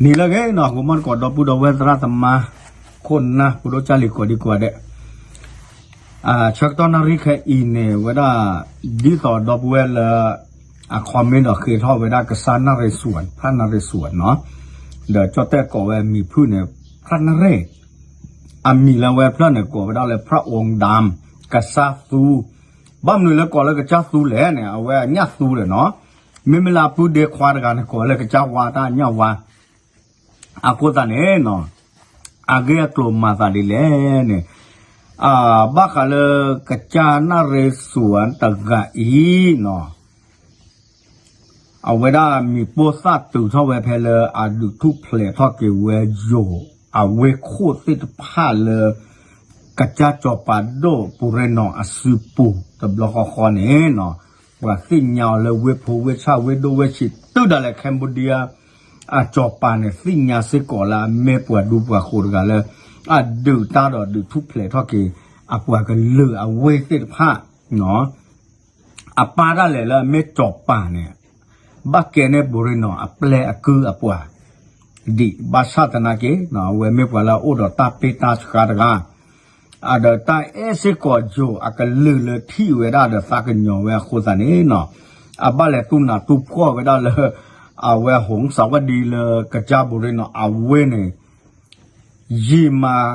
နံၤလၢအဂ့ၤနီၤ ဂီၤမီၢ်တကိး ဒီပုၢ်ဒီဝဲၢ်သရၣ်သမါ ခိၣ်နၢ် ပဒိၣ်ကၢ်လံၤကိးဒံကိးဒဲး, ဆၢကတီၢ်နၣ်ရံၣ်ခဲအံၤန့ၣ် ဝဲဒၣ် ဒ်သိးဒီပုၢ်ဝဲၢ်လၢ အ comment ဒီးဃ့ထီၣ်ဝဲဒၣ်ကစၢ်နၣ်ရံၣ်စွၣ် ဖၣ်နၣ်ရံၣ်စွၣ်နီၤ, ဒီးကၠီၣ်တဲၣ်ကိးဝဲမံၤဖုၣ်န့ၣ် ဖၣ်နၣ်ရံၣ် အမံၤလၢဝဲဖျၢၣ်န့ၣ် ကိးဝဲဒၣ်လၢ ဖၣ်အူဒၢမ် ကစၢ်သူ, ဘၣ်မနုၤလၢကိးလၢကစၢ်သူလဲၣ်န့ၣ် အဝဲအညၣ်သူဒီးနီၤ, မ့မ့ၢ်လၢအပုၢ်ဒ့ခွါတဂၤန့ၣ် ကိးလၢကစၢ်ဝါ တၢ်အညၣ်ဝါ, အဃိသတးန့ၣ်နီၤ, အဂ့ၢ်အကျိၤမၤသးဒ်လဲၣ်န့ၣ်, ဘၣ်ဃးလၢကစၢ်နၣ်ရံၣ်စွၣ်တဂၤအံၤနီၤ အဝဲဒၣ်မံၤပိၢ်သၣ်တုၤထီၣ်ဝဲဖဲလၢအဒုးထူၣ်ဖျဲးထီၣ်က့ၤဝဲယိၤ အဝ့ၢ်ခိၣ်သ့ၣ်တဖၣ်လၢ ကစၢ်စီၤပၤဒိၣ်ပူၤရ့ၣ်နီၤအစုပူၤတဘျီဃီဃီန့ၣ်နီၤ, ပှၤသ့ၣ်ညါအီၤလၢဝ့ၢ်ဖိဝ့ၢ်ဆၣ်ဝ့ၢ်ဒိၣ်ဝ့ၢ်ဆံး တုၤဒၣ်လဲာ် Cambodia အစီၤပၤန့ၣ် သ့ၣ်ညါစ့ၢ်ကီးလၢအမ့ၢ်ပှၤဒူပှၤဃိၤတဂၤလၢ အဒုးတၢ်ဒီးဒုးထူၣ်ဖျဲးထီၣ်က့ၤ အပှၤကလုာ်အဝ့ၢ်သ့ၣ်တဖၣ် အပၢ်ဒၣ်လဲာ်လၢအမ့ၢ်စီၤပၤန့ၣ် ဘၣ်ကဲန့ၢ်ပူၤရ့ၣ်နီၤအပျဲၢ်အကုၢ်အပှၤ ဒံးဘၣ်ဆၣ်သနာ်က့ အဝဲမ့ၢ်ပှၤလၢအအိၣ်ဒီးတၢ်ပ့ၢ်တၢ်ဆှါတဂၤ, အဒီးတၢ်အဲၣ်စ့ၢ်ကီးယိၤအကလုာ်လၢထံၣ်ဝဲဒၣ်ဒီးသးကညီၤဝဲအဃိသတးန့ၣ်နီၤ, အဘၣ်လဲၤသူၣ်နးသူၣ်ဖှီၣ်ဝဲဒၣ်လၢ အဝဲဟိစးဝဲဒ်လၢကစၢ်ပူၤရ့ၣ်နီၤအဝ့ၢ်န့ၣ် ယံာ်မး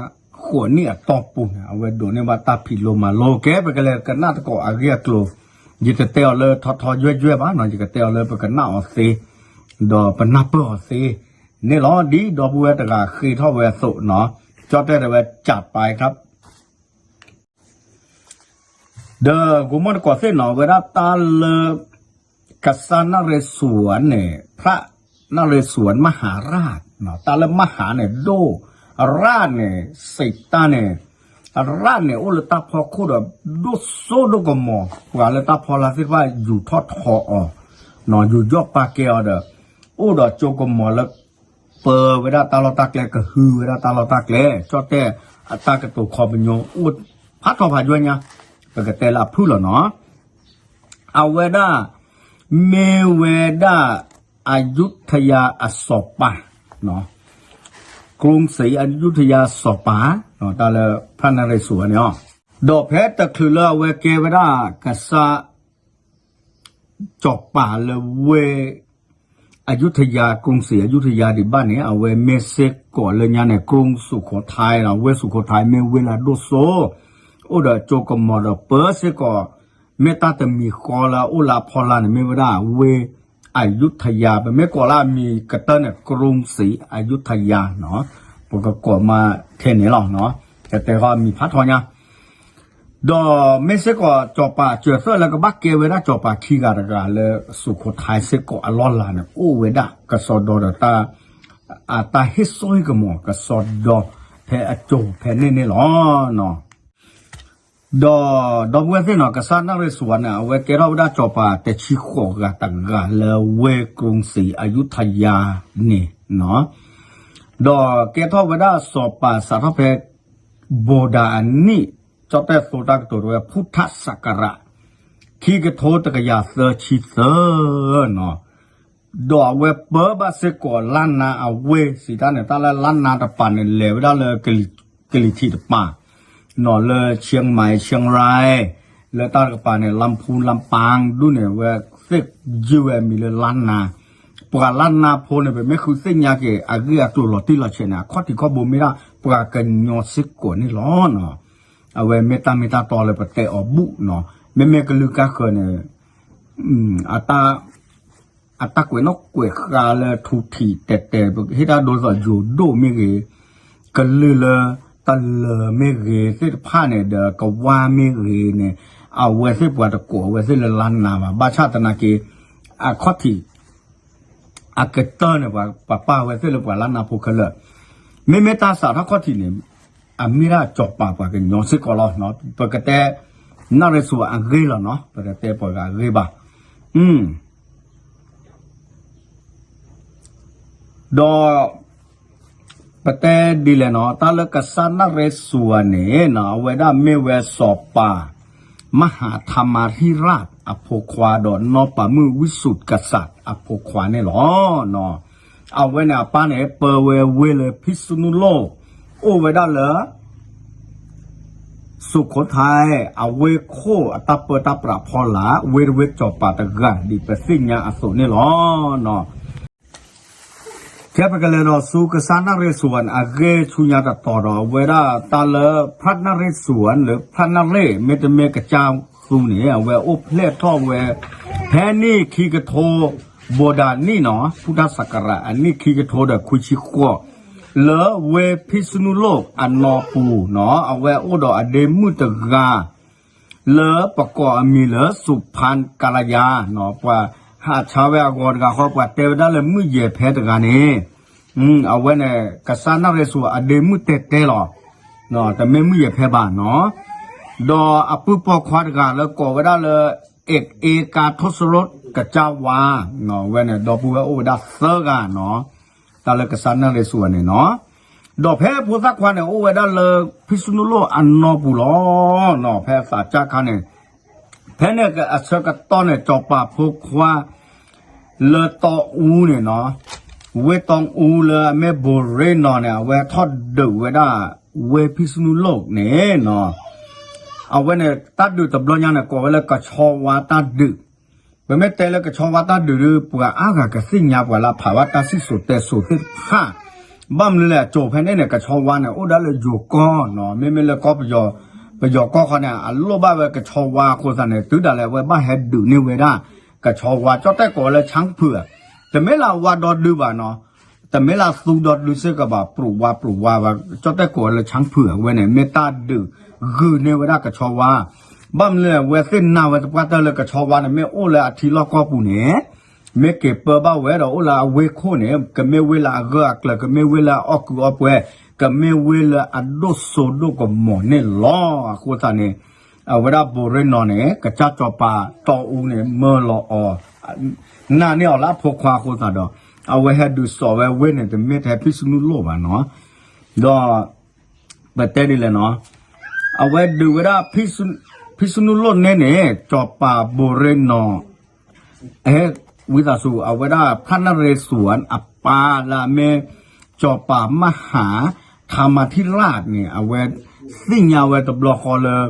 ဃိးနံၣ်အတီၢ်ပူၤန့ၣ် အဝဲဒိးန့ၢ်ဘၣ်တၢ်ဖံးလိမၤလိ ကဲပကလဲၤကနၣ်သကိးအဂ့ၢ်အကျိၤ, ယတတဲအီၤလၢထီထီယွဲၢ်ယွဲၢ်ဘၣ်နီၤ, ယကတဲအီၤလၢပကနၣ်အီၤသ့, ဒီးပနၢ်ပၢၢ်အီၤသ့န့ၣ်လီၤ. ဒ်ဒီပုၢ်ဝဲၢ်တဂၤဃ့ထီၣ်ဝဲအသိးနီၤ, ကၠီၣ်တဲၣ်တဲဝဲ ကးပာ်ခါ ဒီးဂီၤမီၢ်တကိးသ့ၣ်နီၤ ဝဲဒၣ်တၢ်လၢ ကစၢ်နၣ်ရ့စွၣ်န့ၣ် ဖၣ်နၣ်ရ့စွၣ်မဟါရၣ်, တၢ်လၢမဟါန့ၣ်ဒိၣ်, ရၣ်န့ၣ် စံးတၢ်န့ၣ်, ရၣ်န့ၣ်အိၣ်လၢတၢ်ဖီခိၣ်ဒီး ဒိၣ်စိဒိၣ်ကမီၤ ပှၤလၢတၢ်ဖီလာ်သ့ၣ်တဖၣ်ယူၤထီၣ်ထီအီၤ, ယူၤယီၣ်ပာ်ကဲအီၤဒီး အိၣ်ဒီးကၠိကမီၤလၢ ပၢဝဲဒၣ်တၢ်လီၢ်တၢ်ကျဲ ကဟုဝဲဒၣ်တၢ်လီၢ်တၢ်ကျဲ ကၠီၣ်တဲၣ်အတၢ်ကတိၤခီပညီအိၣ်ဖးထီဖးယွဲၢ်ညါ, ပကတဲလၢအဖုၣ်လီၤနီၤ. အဝဲဒၣ် မ့ၢ်ဝဲဒၣ် အယူထယၤအစီၤပၤ, ကရုံစံးအယူထယၤစီၤပၤ, တၢ်လၢဖၣ်နၣ်ရ့စွၣ်န့ၣ်လီၤ. ဒီးဖဲတချုးလၢအဝဲကဲဝဲဒၣ်ကစၢ် စီၤပၤလၢဝ့ၢ် အယူထယၤ ကရုံစံးအယူထယၤဒံးဘၣ်န့ၣ် အဝဲမ့ၢ်စ့ၢ်ကီးလၢညါန့ၣ် ကရုံစူးခိးထဲလီၤ. ဝ့ၢ်စူးခိးထဲမ့ၢ်ဝ့ၢ်လၢအဒိၣ်စိ အိၣ်ဒီးကၠိကမီၤဒီးပၢစ့ၢ်ကီး, မ့ၢ်တၢ်တမံၤဃီလၢအအိၣ်လၢအဖီလာ်န့ၣ် မ့ၢ်ဝဲဒၣ်ဝ့ၢ်အယူထယၤ, ပမ့ၢ်ကိးလၢအမံၤကတၢၢ်န့ၣ် ကရုံစံးအယူထယၤနီၤ, ပကကိးမးထဲန့ၣ်လီၤ. ကတဲဃီအမံၤဖးထီညါ ဒီးမ့ၢ်စ့ၢ်ကီး စီၤပၤစၢၤသွဲၣ်လၢကဘၣ်ကဲဝဲဒၣ်စီၤပၤခံဂၤတဂၤလၢ စူးခိးထဲစ့ၢ်ကီးအလီၢ်လၤန့ၣ် အိၣ်ဝဲဒၣ်ကစီဒီဒီး အတၢ်ဟ့ၣ်စိဟ့ၣ်ကမီၤကစီဒီဖဲအစိၤဖဲန့ၣ်န့ၣ်လီၤ. ဒီး ဒီပုၢ်ဝဲၢ်သ့ၣ်နီၤ ကစၢ်နၣ်ရ့စွၣ်န့ၣ် အဝဲကဲထီၣ်ဝဲဒၣ်စီၤပၤတဆံဃိးဂၤတဂၤလၢဝ့ၢ်ကရုံစံးအယူထယၤန့ၣ် ဒီးကဲထီၣ်ဝဲဒၣ်စီၤပၤစးထီၣ်ဖဲ ဘိးဒၤအနံၣ်, ကၠီၣ်တဲၣ်သိတၢ်ကတိၤတဝဲ ဖုၣ်ထၣ်စးကရး ခံကထိတကယၤသၢဆံသၢနီၤ, ဒီးအဝဲပၢဘၣ်စ့ၢ်ကီးလါနါအဝ့ၢ် စံးတၢ်န့ၣ် တၢ်လၢလါနါတပၤန့ၣ် လဲၤဝဲဒၣ်လၢ ကလံၤထံးတပၤ နီၤ လၢ เชียงใหม่ เชียงราย လၢတၢ်တကပၤန့ၣ် ลำพูน ลำปาง ဒူၣ်န့ၣ် ဝဲသ့ၣ်ယုၢ်ဝဲအမံၤလၢလါနါ, ပှၤလါနါဖိန့ၣ် ပမ့ၢ်ဃုသ့ၣ်ညါက့ၤ အဂ့ၢ်အကျိၤလီၤတံၢ်လီၤဆဲးန့ၣ် အခီၣ်ထံးခီၣ်ဘိမ့ၢ်ဒၣ် ပှၤကညီစ့ၢ်ကီးန့ၣ်လီၤ. အဝဲမ့ၢ်တၢ်မ့ၢ်တၢ်တီလၢပတဲအီၤဘူၣ်နီၤ, မ့မ့ၢ်ကလုာ်ကါဃၢၤန့ၣ် အတၢ်ကွဲးနီၣ်ကွဲးဃါလၢထူထံးတဲာ်တဲာ် ဟ့ၣ်တၢ်ဒိသီးယိၤဒိၣ်မ့ၢ်ဂ့ၤ, ကလုာ်လၢတလၢၤမ့ၢ်ဂ့ၤ သ့ၣ်တဖၣ်န့ၣ်ဒီး ကဝါမ့ၢ်ဂ့ၤန့ၣ် အဝဲသ့ၣ်ပှၤတကိးအဝဲသ့ၣ်လၢလါနါဘၣ်. ဘၣ်ဆၣ်သနာ်က့ အခီၣ်ထံး အကတၢၢ်န့ၣ် ပှၤပာ်ဝဲသ့ၣ်လၢပှၤလါနါဖိခဲလၢာ်, မ့မ့ၢ်တၢ်စးထီၣ်ခီၣ်ထံးန့ၣ် အမ့ၢ်ဒၣ်စီၤပၤပှၤကညီစ့ၢ်ကီးလီၤ. ပကတဲ နၣ်ရ့စွၣ်အဂ့ၢ်လီၤနီၤ, ပတတဲပှၤဂၤအဂ့ၢ်ဘၣ်. ဒီး ပတဲဒ်လဲၣ်နီၤ, တၢ်လၢကစၢ်နၣ်ရ့စွၣ်န့ၣ် အဝဲဒၣ်မ့ၢ်ဝဲစီၤပၤ မဟါထါမၤဟံရၣ်အဖိခွါဒီး နီၢ်ပၤမုၣ်ဝံၣ်စူးကစးအဖိခွါန့ၣ်လီၤ. အဝဲန့ၣ်အပၢ်န့ၣ် ပၢဝဲဝ့ၢ်လၢဖံၣ်စနူလိၣ် အိၣ်ဝဲဒၣ်လၢ စူခိၣ်ထၢၣ် အဝ့ၢ်ခိၣ်အတၢ်ပၢတၢ်ပြးဖီလာ် ဝ့ၢ်တဝ့ၢ်စီၤပၤတဂၤ ဒ်ပသ့ၣ်ညါအသိးန့ၣ်လီၤ. ခဲပကလဲၤဒီးဆူကစၢ်နၣ်ရ့ၣ်စူၤအဂ့ၢ်ဆူညါတတီၤဒီး အဝဲဒၣ်တၢ်လၢဖျၢၣ်နၣ်ရ့ၣ်စူၤလၢဖျၢၣ်နၣ်ရ့ၣ် မ့တမ့ၢ်ကစၢ်သူန့ၣ် အဝဲအိၣ်ဖျဲၣ်ထီၣ်ဝဲ ဖဲနံၣ်ခံကထိ ဘိးဒၣ်နံၣ်နီၤ ဖုတၢ်ဆးကရၣ် အနံၣ်ခံကထိဒီးခွံဆံဃိး လၢဝ့ၢ်ဖံၣ်စနူလိၣ်အနီၢ်ပူၤနီၤ အဝဲအိၣ်ဒီးအဒ့မုၣ်တဂၤ လၢပကိးအမံၤလၢ စူဖၢၣ်ကၤလယါနီၤ ပှၤဟးဆါဝဲအဂီၤတဂၤဃီ ပှၤတဲဝဲဒၣ်လၢမုၣ်ယဲၢ်ဖဲတဂၤန့ၣ် အဝဲန့ၣ် ကစၢ်နၣ်ရ့ၣ်စူၤအဒ့မုၣ်တဲတဲလီၤ. တမ့ၢ်မုၣ်ယဲၢ်ဖဲဘၣ်နီၤ ဒီးအပုၢ်ပိာ်ခွါတဂၤလၢကိးဝဲဒၣ်လၢ အဲၣ်ကါထိၣ်စရိၣ်ကစၢ်ဝါ အဝဲန့ၣ် ဒီပုၢ်ဝဲၢ်အိၣ်ဝဲဒၣ်သၢဂၤနီၤ တၢ်လၢကစၢ်နၣ်ရ့ၣ်စူၤန့ၣ်နီၤ ဒီးဖဲဖိသၣ်ခွါန့ၣ် အိၣ်ဝဲဒၣ်လၢဖံၣ်စနူလိၣ်အနီၢ်ပူၤလီၤ. ဖဲအသးစၢ်ခါန့ၣ် ဖဲန့ၣ်အဆၢကတီၢ်န့ၣ် စီၤပၤဖိခွါ လၢတီအူန့ၣ်နီၤ ဝ့ၢ်တီအူလၢအမ့ၢ်ဘိၤရ့နီၤန့ၣ် အဝဲထီၣ်ဒုးဝဲဒၣ် ဝ့ၢ်ဖံၣ်စနူလိၣ်န့ၣ်နီၤ အဝဲန့ၣ် တၢ်ဒုးတဘျီညါန့ၣ် ကိးဝဲလၢကဆီဝါတၢ်ဒုး ပမ့ၢ်တဲလၢကဆီဝါတၢ်ဒုးဒီး ပှၤအါဂၤကသ့ၣ်ညါပှၤလၢဖးဘၣ်တၢ်စံၣ်စိၤတဲစိၤသ့ၣ်တဖၣ် ဘၣ်မနုၤလဲၣ် အစိၤဖဲန့ၣ်န့ၣ် ကဆီဝါန့ၣ် အိၣ်ဒၣ်လၢယိၤကီၢ်နီၤ မ့မ့ၢ်လၢကီၢ်ပယီၤ ပယီၤကီၢ်ခီန့ၣ် အလိၣ်ဘၣ်ဝဲကဆီဝါအဃိသတးန့ၣ် တုၤဒၣ်လဲာ်အဝဲဘၣ်ဟဲဒုးန့ၢ်ဝဲဒၣ် ကဆီဝါ ကၠီၣ်တဲၣ်ကိးဝဲလၢ ဆၣ်ဖုၣ် တမ့ၢ်လၢအဝါဒီဒုဘၣ်နီၤ တမ့ၢ်လၢအသူဒီဒုစ့ၢ်ကီးဘၣ် ပြူးဝါပြူးဝါဝဲ ကၠီၣ်တဲၣ်ကိးဝဲလၢ ဆၣ်ဖုၣ် အဝဲန့ၣ် မ့ၢ်တၢ်ဒုးဂုာ်န့ၢ်ဝဲဒၣ်ကဆီဝါ ဘၣ်မနုၤလဲၣ် အဝဲသ့ၣ်နာ်ဝဲသပှၢ်တၢၢ်လၢကဆီဝါန့ၣ် မ့ၢ်အိၣ်လၢအထံလီၢ်ကီၢ်ပူၤန့ၣ် မ့ၢ်က့ၤပၢဘၣ်ဝဲဒီးအိၣ်လၢအဝ့ၢ်ခိၣ်န့ၣ် ကမ့ၢ်ဝ့ၢ်လၢအဂၢၢ်အကျၢၤ ကမ့ၢ်ဝ့ၢ်လၢအအီၣ်ကုာ်အီပှဲၤ ကမ့ၢ်ဝ့ၢ်လၢအဒိၣ်စိဒိၣ်ကမီၤန့ၣ်လီၤ. အဃိသတးန့ၣ် အဝဲဒၣ်ဘိၤရ့နီၤန့ၣ် ကစၢ်စီၤပၤတီအူန့ၣ် မၢလီၤအီၤ နာ်န့ၢ်အီၤလၢအဖိခွါအဃိသတးဒီး အဝဲဟဲဒုးစိာ်ဝဲဝ့ၢ်န့ၣ် တမ့ၢ်ထဲဖံၣ်စနူလိၣ်ဘၣ်နီၤ ဒီး ပတဲဒ်လဲၣ်နီၤ အဝဲဒုးဝဲဒၣ် ဖံၣ်စနူလိၣ်န့ၣ်န့ၣ် စီၤပၤဘိၤရ့နီၤ အဲ ဝံသးစူၤ အဝဲဒၣ်ဖျၢၣ်နၣ်ရ့ၣ်စူၤအပၢ်လၢအမ့ၢ် စီၤပၤမဟါ ထါမၤထံရၣ်န့ၣ် အဝဲသ့ၣ်ညါဝဲတဘျီဃီလၢ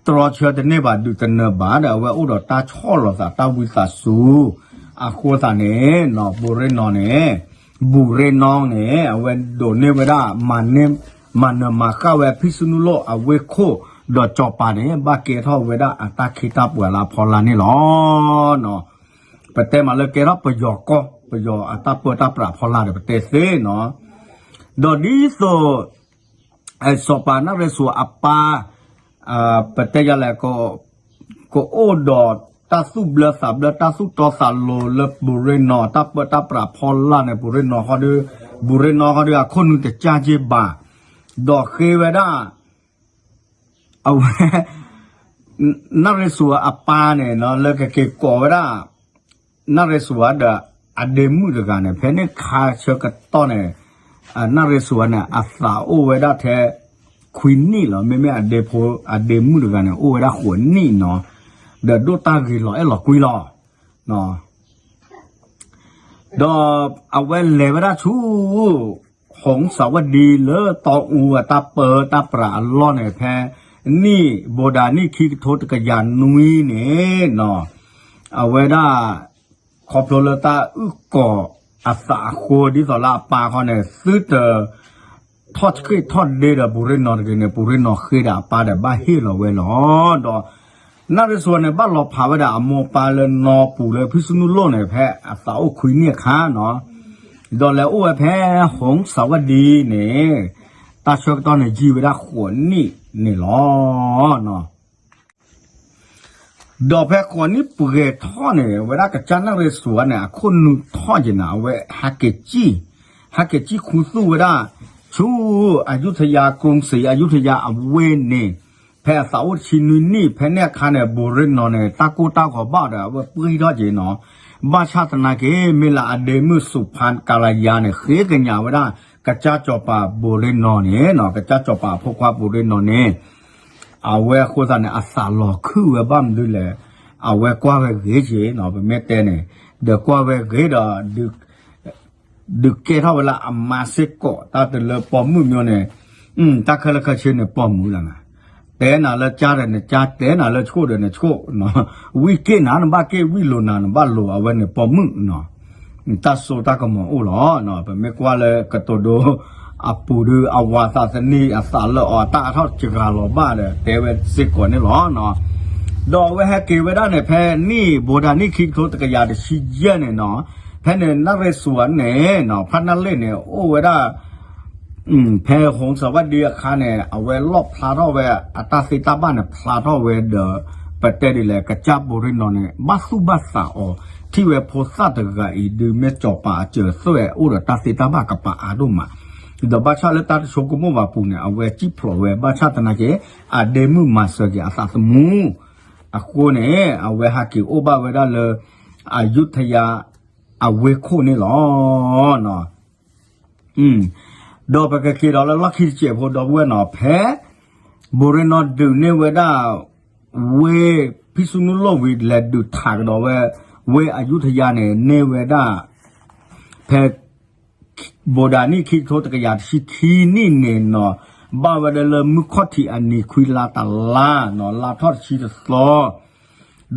တြီဆၢတန့ၢ်ဘၣ် ဒုးတနၢၤဘၣ်ဒီး အဝဲအိၣ်ဒီးတၢ်ဆီၣ်လီၤသးတၢ်ဝံသးစူၤ အဃိသတးန့ၣ် ဘိၤရ့နီၤန့ၣ် ဘိၤရ့နီၤန့ၣ် အဝဲဒိးန့ၢ်ဝဲဒၣ် မၤနၢၤမၤဃၣ်ဝဲဖံၣ်စနူလိၣ်အဝ့ၢ်ခိၣ် ဒီးစီၤပၤန့ၣ် ဘၣ်ကဲထီၣ်ဝဲဒၣ်အတၢ်ခ့တၢ်ပှၤလၢအဖီလာ်န့ၣ်လီၤ. ပတဲမးလၢကဲထီၣ်ပယီၤကီၢ် ပယီၤအတၢ်ပၢတၢ်ပြးဖီလာ်ဒီးပတဲသ့နီၤ ဒီးဒ်သိး စီၤပၤနၣ်ရ့ၣ်စူၤအပၢ် ပတဲယၤလဲၣ် ကအိၣ်ဒီးတၢ်သူၣ်ဘျၢသးဘျၢ တၢ်သူၣ်တီသးလိၤလၢဘိၤရ့နီၤ တၢ်ပၢတၢ်ပြးဖီလာ်န့ၣ် ဘိၤရ့နီၤဃီဒီး ဘိၤရ့နီၤဃီဒီး အခိၣ်နူာ်တစၢ်က့ဘၣ် ဒီးဃ့ဝဲဒၣ် အဝဲ နၣ်ရ့ၣ်စူၤအပၢ်န့ၣ် လၢကက့ၤကိးဝဲဒၣ် နၣ်ရ့ၣ်စူၤဒီး အဒ့မုၣ်တဂၤန့ၣ် ဖဲန့ၣ်ခါဆၢကတီၢ်န့ၣ် နၣ်ရ့ၣ်စူၤန့ၣ် အသးအိၣ်ဝဲဒၣ်ထဲ ခွံနံၣ်လီၤ. မ့မ့ၢ်အဒ့ဖိ အဒ့မုၣ်တဂၤန့ၣ် အိၣ်ဝဲဒၣ်ဃိးနံၣ်နီၤ ဒီးဒိၣ်တၢ်ဂ့ၤလီၤအဲၣ်လီၤကွံလီၤ ဒီးအဝဲလဲၤဝဲဒၣ်ဆူ ဟုံစဝဒံ လၢတီအူအတၢ်ပၢတၢ်ပြးအလီၢ်န့ၣ် ဖဲနံၣ်ဘိးဒၣ်နံၣ်ခံကထိတကယၤနွံန့ၣ်နီၤ အဝဲဒၣ် ခီဖျိလၢတၢ်အုၣ်ကီၤအသးအဃိ ဒ်သိးလၢအပၢ်ခီန့ၣ် သုတ ထီၣ်ဆှ့ၣ်ထီၣ်ဒ့ဒီးပူၤရ့ၣ်နီၤတဂ့ၤန့ၣ် ပူၤရ့ၣ်နီၤဃ့ဒီးအပၢ်ဒီးဘၣ်ဟ့ၣ်လီၤဝဲလီၤ. ဒီး နၣ်ရ့ၣ်စူၤန့ၣ် ဘၣ်လီၤဖးဝဲဒၣ်အမိၢ်အပၢ်လၢနီၢ်ပူၤလၢဖံၣ်စနူလိၣ်န့ၣ် ဖဲအသးအိၣ်ခွံနံၣ်အခါနီၤ ဒီးလဲၤအိၣ်ဝဲဖဲ ဟုံစဝဒံ န့ၣ် တၢ်ဆၢကတီၢ်န့ၣ် ယံာ်ဝဲဒၣ်ဃိးနံၣ်န့ၣ်လီၤ. ဒီးဖဲဃိးနံၣ်ပှဲၤထီၣ်န့ၣ် ဝဲဒၣ်ကစၢ်နၣ်ရ့ၣ်စူၤန့ၣ် အခိၣ်နူာ်ထီၣ်က့ၤန့ၣ် အဝဲဟးက့ၤစံၣ်, ဟးက့ၤစံၣ်ခူသူၣ်ဝဲဒၣ် ဆူ အယူထယၤ ကရုံစံ အယူထယၤအဝ့ၢ်န့ၣ် ဖဲအသးအိၣ်တဆံနွံနံၣ် ဖဲန့ၣ်အခါန့ၣ် ဘိၤရ့ၣ်နီၤန့ၣ် တၢ်ကိၢ်တၢ်ဂီၤဘၣ်ဒီး အဝဲပှ့ၤထီၣ်က့ၤနီၤ, ဘၣ်ဆၣ်သနာ်က့ မ့ၢ်လၢအဒ့မုၣ်စူၤဖၢၣ်ကၤလယါန့ၣ် ဃ့ကညးဝဲဒၣ် ကစၢ်စီၤပၤဘိၤရ့ၣ်နီၤန့ၣ်နီၤ, ကစၢ်စီၤပၤအဖိခွါဘိၤရ့ၣ်နီၤန့ၣ် အဝဲအဃိသတးန့ၣ် အသးလီၤခုၣ်ဝဲဘၣ်မနုၤလဲၣ်, အဝဲကွၢ်ဝဲဂ့ၤက့ၤနီၤ, ပမ့ၢ်တဲန့ၣ် ဒီးကွၢ်ဝဲဂ့ၤဒီး ဒုး ဒုးကဲထီၣ်ဝဲလၢအမါစ့ၢ်ကီး တၢ်တလၢပိာ်မုၣ်မၠိန့ၣ်, တၢ်ခဲလၢာ်ခဲဆ့န့ၣ်ပိာ်မုၣ်လီၤနၤ, တဲနၤလၢကၠါဒီးနကၠါ, တဲနၤလၢဆိၣ်ဒီးနဆိၣ်, ဝံၣ်က့ၣ်နၤနဘၣ်က့ၣ်, ဝံၣ်လိၤနၤနဘၣ်လိၤ, အဝဲန့ၣ်ပိာ်မုၣ်နီၤ. တၢ်စိတၢ်ကမီၤအိၣ်လီၤ. ပမ့ၢ်ကွၢ်လၢကတိၤဒိအပူၤဒီး အဝၤသးသနံၣ် အသးလၢအီၤ တၢ်အါထီၣ်စှၤလီၤဘၣ်ဒီး တဲဝဲစ့ၢ်ကီးန့ၣ်လီၤ. ဒီးအဝဲဟဲက့ၤဝဲဒၣ်န့ၣ် ဖဲနံၣ်ဘိးဒၣ်နံၣ်ခံကထိတကယၤတဆံယဲၢ်န့ၣ်နီၤ, ဖဲန့ၣ်နၣ်ရ့ၣ်စူၤန့ၣ်နီၤ, ဖးနၣ်လ့ၣ်န့ၣ် အိၣ်ဝဲဒၣ် ဖဲ ဟုံစဝးဒံ အခါန့ၣ် အဝဲလီၣ်ဖျါထီၣ်ဝဲ အတၢ်သ့တၢ်ဘၣ်န့ၣ် ဖျါထီၣ်ဝဲဒီး ပတဲဒ်လဲၣ် ကစၢ်ဘိရ့နီၤန့ၣ် ဘၣ်သူၣ်ဘၣ်သးအီၤ, ထံၣ်ဝဲဖိသၣ်တဂၤအံၤ ဒုးမ့ၢ်စီၤပၤအစၢၤသွဲၣ် အိၣ်ဒီးတၢ်သ့တၢ်ဘၣ်ကပၤအါဒိၣ်မး, ဒီးဘၣ်ဆၣ်လၢတၢ်တဆိကမိၣ်ဘၣ်ပူၤန့ၣ် အဝဲစံၣ်ဖျိးဝဲ ဘၣ်ဆၣ်သနာ်က့ အဒ့မုၣ်မၤစၢၤက့ၤအသးသမူ အဃိန့ၣ် အဝဲဟးက့ၤအိၣ်ဘၣ်ဝဲဒၣ်လၢ အယူထယၤ အဝ့ၢ်ခိၣ်န့ၣ်လီၤ. ဒီးပကက့ၤဒီးလၢလီၢ်ခံတစဲးဖိ ဒီပုၢ်ဝဲၢ်နီၤ, ဖဲ ဘိရ့နီၤဒုးန့ၢ်ဝဲဒၣ် ဝ့ၢ်ဖံဆူနုၣ်လိၣ်ဝံၤ လဲၤဒုးထးကဒီးဝဲ ဝ့ၢ်အယူထယၤန့ၣ် န့ၢ်ဝဲဒၣ် ဖဲ ဘိးဒၤနံၣ်ခံကထိတကယၤတဆံခံနံၣ်န့ၣ်နီၤ, ဘၣ်ဝဲဒၣ်လၢမုၢ်ခီၣ်ထံးအနံၤခွံလါတလါနီၤ, လါထီၣ်တဆံ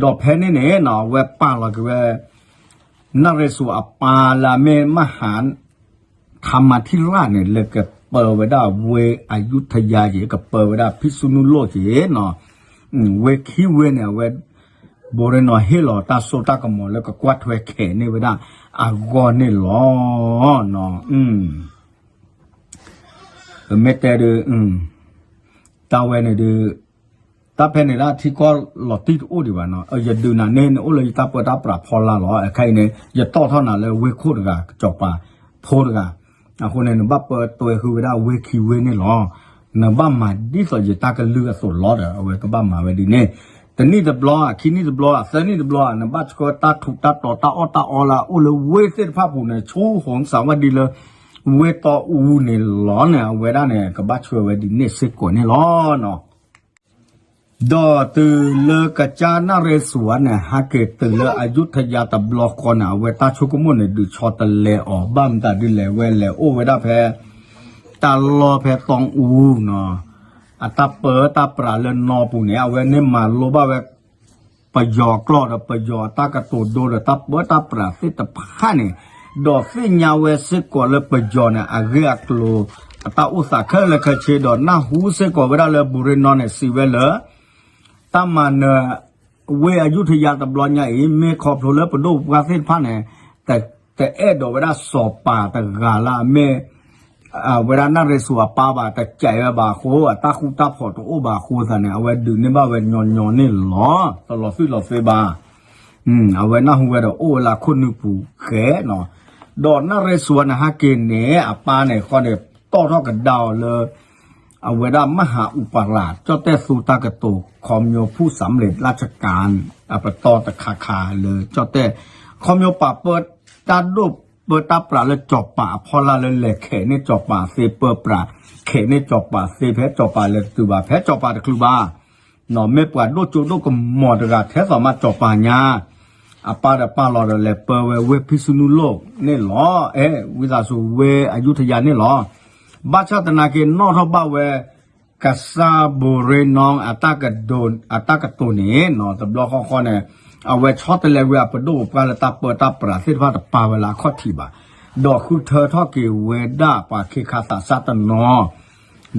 တသီ, ဒီးဖဲန့ၣ်န့ၣ်နီၤ အဝဲပာ်လီၤက့ၤဝဲ နၣ်ရ့ၣ်စူၤအပၢ်လၢအမ့ၢ် မဟါ ထါမၤထံရၣ်န့ၣ် လဲၤကပၢဝဲဒၣ်ဝ့ၢ်အယူထယၤက့ၤ ကပၢဝဲဒၣ်ဖံဆူနုၣ်လိၣ်က့ၤနီၤ, ဝ့ၢ်ခံဝ့ၢ်န့ၣ် အဝဲ ဘိရ့နီၤဟ့ၣ်လီၤတၢ်စိတၢ်ကမီၤလၢကကွၢ်ထွဲခဲးန့ၢ်ဝဲဒၣ်အဂီၢ်န့ၣ်လီၤ. ပမ့ၢ်တဲဒီး တၢ်ဝဲန့ၣ်ဒီး တၢ်ဖဲန့ၣ်ဒၣ်ထံကီၢ်လီၤတံၢ်တအိၣ်ဒံးဘၣ်နီၤ, ယဒုးနၤန့ၣ် နအိၣ်လၢယတၢ်ပၢတၢ်ပြးဖီလာ်လီၤ. ခဲအံၤန့ၣ် ယတီၣ်ထီၣ်နၤလၢဝ့ၢ်ခိၣ်တဂၤ စီၤပၤဖိတဂၤ, အဃိန့ၣ် နဘၣ်ပၢတွဲဃုာ်ဝဲဒၣ်ဝ့ၢ်ခံဝ့ၢ်န့ၣ်လီၤ. နဘၣ်မၤဒ်သိးယတၢ်ကလုၢ်အသိးလီၤဒီး အဝဲကဘၣ်မၤဝဲဒ်န့ၣ်, တနံၣ်တဘျီ ခံနံၣ်တဘျီ သၢနံၣ်တဘျီ နဘၣ်ဆှၢတၢ်ထူးတၢ်တီၤ တၢ်အီၣ်တၢ်အီလၢအအိၣ်လၢဝ့ၢ်သ့ၣ်တဖၣ်ပူၤန့ၣ် ဆူ ဟုံစဝးဒံ လၢ ဝ့ၢ်တီအူန့ၣ်လီၤန့ၣ် အဝဲဒၣ်န့ၣ် ကဘၣ်ဆှၢဝဲဒ်န့ၣ်စ့ၢ်ကီးန့ၣ်လီၤ. ဒီးတုၤလၢကစၢ်နၣ်ရ့ၣ်စူၤန့ၣ် ဟဲက့ၤတုၤလၢအယူထယၤတဘျီဃီန့ၣ် အဝဲတၢ်ဆိကမိၣ်န့ၣ် ဒုးဆီတလဲအီၤ ဘၣ်မတၤဒ်လဲၣ် ဝဲလဲၤအိၣ်ဝဲဒၣ်ဖဲ တၢ်လီၢ်ဖဲတီအူနီၤ, အတၢ်ပၢတၢ်ပြးလၢနီပူၤန့ၣ် အဝဲန့ၢ်မၤလိဘၣ်ဝဲ ပယီၤကျိာ်ဒီးပယီၤအတၢ်ကတိၤဒိဒီးတၢ်ပၢတၢ်ပြးသ့ၣ်တဖၣ်န့ၣ်, ဒီးသ့ၣ်ညါဝဲစ့ၢ်ကီးလၢပယီၤန့ၣ် အဂ့ၢ်အကျိၤ အတၢ်အိၣ်သးခဲလၢာ်ခဲဆ့ ဒီးနၢ်ဟူစ့ၢ်ကီးဝဲဒၣ်လၢဘိရ့နီၤန့ၣ် စံးဝဲလၢ တၢ်မၤနၢၤ ဝ့ၢ်အယူထယၤတဘျီညါအံၤ မ့ၢ်ခီဖျိလၢပဒိၣ်ပပှၢ်သ့ၣ်တဖၣ်န့ၣ် တအဲၣ်ဒိးဝဲဒၣ်စီၤပၤတဂၤလၢအမ့ၢ် ဝဲဒၣ်နၣ်ရ့ၣ်စူၤအပၢ်ဘၣ် တကဲဝဲဘၣ်အဃိ အတၢ်ဃူတၢ်ဖိးတအိၣ်ဘၣ်အဃိသတးန့ၣ် အဝဲဒုးန့ၢ်ဘၣ်ဝဲညီညီန့ၣ်လီၤ. တလီၤသွံၣ်လီၤသွဲဘၣ်. အဝဲနၢ်ဟူဝဲဒီးအိၣ်ဝဲလၢခိၣ်နူာ်ပူၤဃဲနီၤ, ဒီးနၣ်ရ့ၣ်စူၤန့ၣ် ဟဲက့ၤန့ၣ် အပၢ်န့ၣ်ဃီန့ၣ် တီၣ်ထီၣ်ကဒါအီၤလၢ အဝဲဒၣ်မဟါအူပရၤ ကၠီၣ်တဲၣ်သူတၢ်ကတိၤ ခီဖျိဖုၣ်စၣ်မလ့ၣ်လၢ်ဆကၣ် အပတီၢ်တခါခါလၢကၠီၣ်တဲၣ် ခီဖျိပာ်ပၢတၢ်ဒိၣ်ပၢတၢ်ပြးလၢစီၤပၤအဖီလာ်လၢလဲၤခဲးန့ၢ်စီၤပၤသ့ ပၢပြးခဲးန့ၢ်စီၤပၤသ့ ဖဲစီၤပၤလဲၤတတုၤဘၣ် ဖဲစီၤပၤတချုးဘၣ် မ့ၢ်ပှၤဒိၣ်ကၠိဒိၣ်ကမီၤတဂၤထဲသိးမးစီၤပၤညါ အပၢ်ဒီးပာ်လီၤဒီးလဲၤပၢဝဲဝ့ၢ်ဖံဆူနုၢ်လိၣ်န့ၣ်လီၤ. အဲ ဝံသးစူၤဝ့ၢ်အယူထယၤန့ၣ်လီၤ. ဘၣ်ဆၣ်သနာ်က့နီၣ်ထီၣ်ဘၣ်ဝဲ ကစၢ်ဘိရ့နီၤ အတၢ်ကတိၤန့ၣ် တဘျီဃီဃီန့ၣ် အဝဲဆီတလဲဝဲအပဒိၣ်ပပှၢ်လၢတၢ်ပၢတၢ်ပြးသ့ၣ်တဖၣ်တပာ်ဝဲလၢအခီၣ်ထံးဘၣ်, ဒီးဃုထၢထီၣ်က့ၤဝဲဒၣ်ပှၤခ့ခါသးစၢ်တနီၤ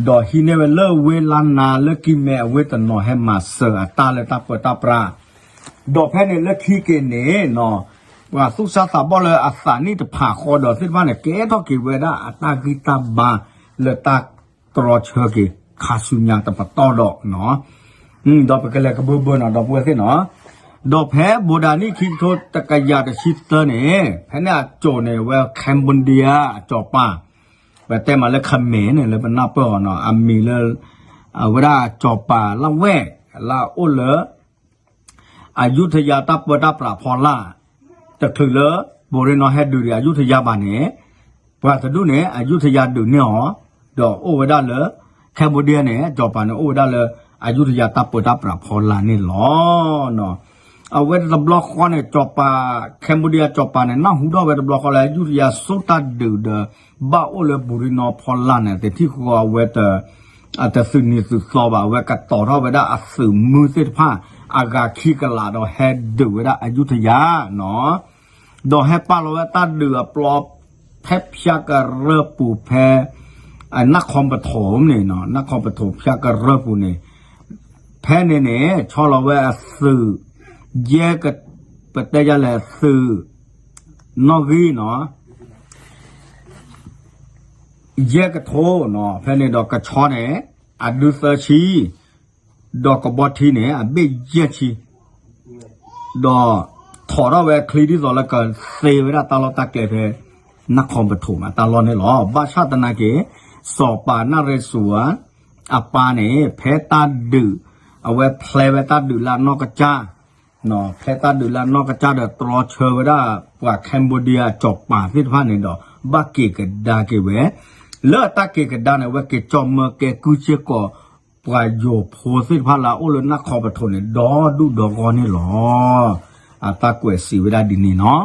ဒီးဟံးန့ၢ်ဝဲလၢဝ့ၢ်လါနါလၢကံၢ်မဲအဝ့ၢ်တနီၤ ဟဲမၤစၢၤအတၢ်လၢတၢ်ပၢတၢ်ပြး, ဒီးဖဲန့ၣ်လၢခံက့ၤန့ၣ်နီၤ ပှၤသူၣ်စၢ်သးဘီၣ်လၢအသးနံၣ်တဖးဃီဒီးသ့ၣ်တဖၣ်န့ၣ် ကဲထီၣ်က့ၤဝဲဒၣ်အတၢ်ဂံၢ်တၢ်ဘါလၢတၢ်တြီဆၢက့ၤ ခါဆူညါတပတီၢ်ဒီးနီၤ ဒီးပကလဲၤကဘၢဘၢနီၤ ဒီပုၢ်ဝဲၢ်သ့ၣ်နီၤ, ဒီးဖဲဘိးဒၤနံၣ်ခံကထိတကယၤတဆံသၢန့ၣ် ဖဲန့ၣ်အစိၤန့ၣ် ဝဲ Cambodia အစီၤပၤ ပတဲမးလၢ Khmer န့ၣ် လၢပနၢ်ပၢၢ်အီၤနီၤ အမံၤလၢ အဝဲဒၣ်စီၤပၤလၢဝဲၢ် လၢအအိၣ်လၢ အယူထယၤတၢ်ပၢတၢ်ပြးဖီလာ် တချုးလၢ ဘိရ့နီၤဟဲဒုးဒံးအယူထယၤဘၣ်န့ၣ် ပှၤတဒူၣ်န့ၣ် အယူထယၤဒုးန့ၢ်အီၤ ဒီးအိၣ်ဝဲဒၣ်လၢ Cambodia န့ၣ် စီၤပၤန့ၣ်အိၣ်ဝဲဒၣ်လၢ အယူထယၤတၢ်ပၢတၢ်ပြးဖီလာ်န့ၣ်လီၤ. အဝဲတဘျီဃီန့ၣ် စီၤပၤ Cambodia စီၤပၤန့ၣ် နၢ်ဟူထီၣ်ဝဲတဘျီဃီလၢ အယူထယၤစိာ်တၢ်ဒုးဒီး ဘၣ်အိၣ်လၢဘူရံနီဖီလာ်န့ၣ် တထံၣ်ဃီအဝဲတ အတသုးနံၤသုးသီဘၣ် အဝဲကတီၤထီၣ်ဝဲဒၣ်အသုးမုၢ်သ့ၣ်တဖၣ် အဂၤခံကလးဒီးဟဲဒုးဝဲဒၣ်အယူထယၤနီၤ ဒီးဟဲပာ်လီၤဝဲတၢ်ဒုးအပျီ ဖဲဖၠၣ်ကရၢၢ်ပူၤဖဲ နၢ်ခီပထိန့ၣ်နီၤ နၢ်ခီပထိဖၠၣ်ကရၢၢ်ပူၤန့ၣ် ဖဲန့ၣ်န့ၣ် ဆီလီၤဝဲအသုး ယဲၢ်က ပတဲယၤလဲၣ်သုး နီၣ်ဂံၢ်နီၤ ယဲၢ်ကထိနီၤ ဖဲန့ၣ်ဒီးကဆီန့ၣ် အဒုသၢဆံ ဒီးကဘီထံန့ၣ် အဘ့ၣ်ယဲၢ်ဆံ ဒီးထိးထီၣ်ဝဲချံဒ်သိးလၢကသ့ဝဲဒၣ်တၢ်လီၢ်တၢ်ကျဲဖဲ နၢ်ခီပထိမးတၢ်လီၢ်န့ၣ်လီၤ. ဘၣ်ဆၣ်သနာ်က့ စီၤပၤနၣ်ရ့ၣ်စူၤ အပၢ်န့ၣ် ဖဲတၢ်ဒုး အဝဲဖျဲဝဲတၢ်ဒုးလၢအနီၢ်ကစၢ် ဖဲတၢ်ဒုးလၢအနီၢ်ကစၢ်ဒီးတြီဆၢဝဲဒၣ် ပှၤ Cambodia အစီၤပၤသ့ၣ်တဖၣ်န့ၣ်ဒီး ဘၣ်က့ၤကဒါက့ၤဝဲ လၢအတၢ်က့ၤကဒါန့ၣ် အဝဲက့ၤကၠီၣ်မၢကဲကုၢ်စ့ၢ်ကီး ပှၤယိၤဖိသ့ၣ်တဖၣ်လၢအအိၣ်လၢနၢ်ခီပထိန့ၣ် ဒီဒူၣ်ဒီဂီၢ်န့ၣ်လီၤ. အတၢ်ကွဲးစံးဝဲဒၣ်ဒ်န့ၣ်နီၤ.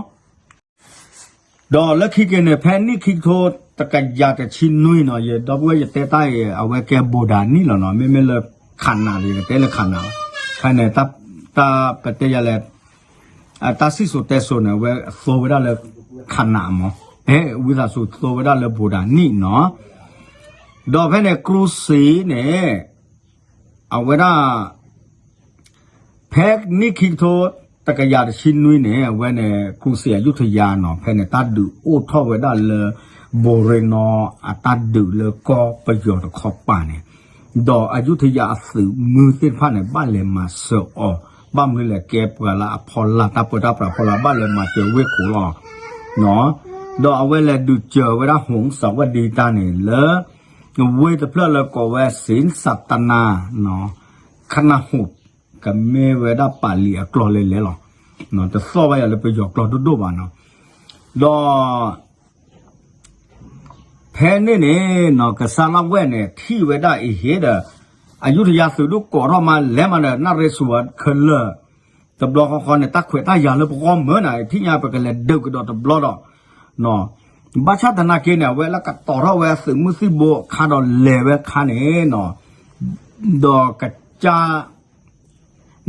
ဒီးလၢခံက့ၤန့ၣ် ဖဲနံၣ်ခံကထိတကယၤတဆံနွံနီၤ ယဒီပုၢ်ဝဲၢ်ယတဲတၢ်အံၤ အဝဲကဲဘိးဒၤနံၣ်လီၤနီၤ မ့မ့ၢ်လၢခးနးဒီး ယကတဲလၢခးနးလီၤ. ဖဲန့ၣ် တၢ်ပတဲယၤလဲၣ် တၢ်စံၣ်စိၤတဲစိၤန့ၣ် အဝဲသိဝဲဒၣ်လၢခးနးမး အဲ ဝံသးစူၤသိဝဲဒၣ်လၢဘိးဒၤနံၣ်နီၤ. ဒီးဖဲန့ၣ် ကရူၢ်စံန့ၣ် အဝဲဒၣ် ဖဲနံၣ်ခံကထိတကယၤတဆံနွံန့ၣ် အဝဲန့ၣ် ကရူၢ်စံအယူထယၤနီၤ ဖဲန့ၣ် တၢ်ဒုးအိၣ်ထီၣ်ဝဲဒၣ်လၢ ဘိးရ့နီၤ အတၢ်ဒုးလၢကီၢ်ပယီၤတခီပၤန့ၣ် ဒီးအယူထယၤအသုးမုၢ်သ့ၣ်တဖၣ်န့ၣ် ဘၣ်လဲၤမၤစၢၤအီၤ ဘၣ်မနုၤလဲၣ်ကဲပှၤလၢအဖီလာ်တၢ်ပၢတၢ်ပြးဖီလာ် ဘၣ်လဲၤမၤစၢၤဝ့ၢ်ခိၣ်လီၤ. ဒီးအဝဲလဲၤဒုးစၢၤဝဲဒၣ် ဟုံစၢဝဲဒံတၢ်န့ၣ် လၢ ဝ့ၢ်တဖျၢၣ်လၢကိးဝဲ စံစးတနၤ ခနၢ်ဟူ ကမ့ၢ်ဝဲဒၣ်ပာ်လံအကျိာ်လဲၤလဲၤလီၤ. တသီၣ်ဘၣ်ယၤလၢပယီၤကျိာ်ဒိၣ်ဒိၣ်ဘၣ်နီၤ. ဒီး ဖဲန့ၣ်န့ၣ်နီၤ ကစၢ်လၢဝဲၢ်န့ၣ် ထံၣ်ဝဲဒၣ်အံၤဟ့ဒီး အယူထယၤသုးဒိၣ်ကိးထီၣ်မးလဲၤမးဒီး နၣ်ရ့စူၤအခဲလၢာ် တဘျီဃီဃီန့ၣ် တၢ်ခွဲးတၢ်ယာ်လၢပဂီၢ်မၢနၤ ထံၣ်ညါပကလဲၤဒုးကဒီးတဘျီဒီး ဘၣ်ဆၣ်သနာ်က့န့ၣ် အဝဲလၢကတီၤထီၣ်ဝဲအသုးမုၢ်သံၣ်ဘိအခါဒီးလဲၤဝဲအခါန့ၣ်နီၤ ဒီးကစၢ်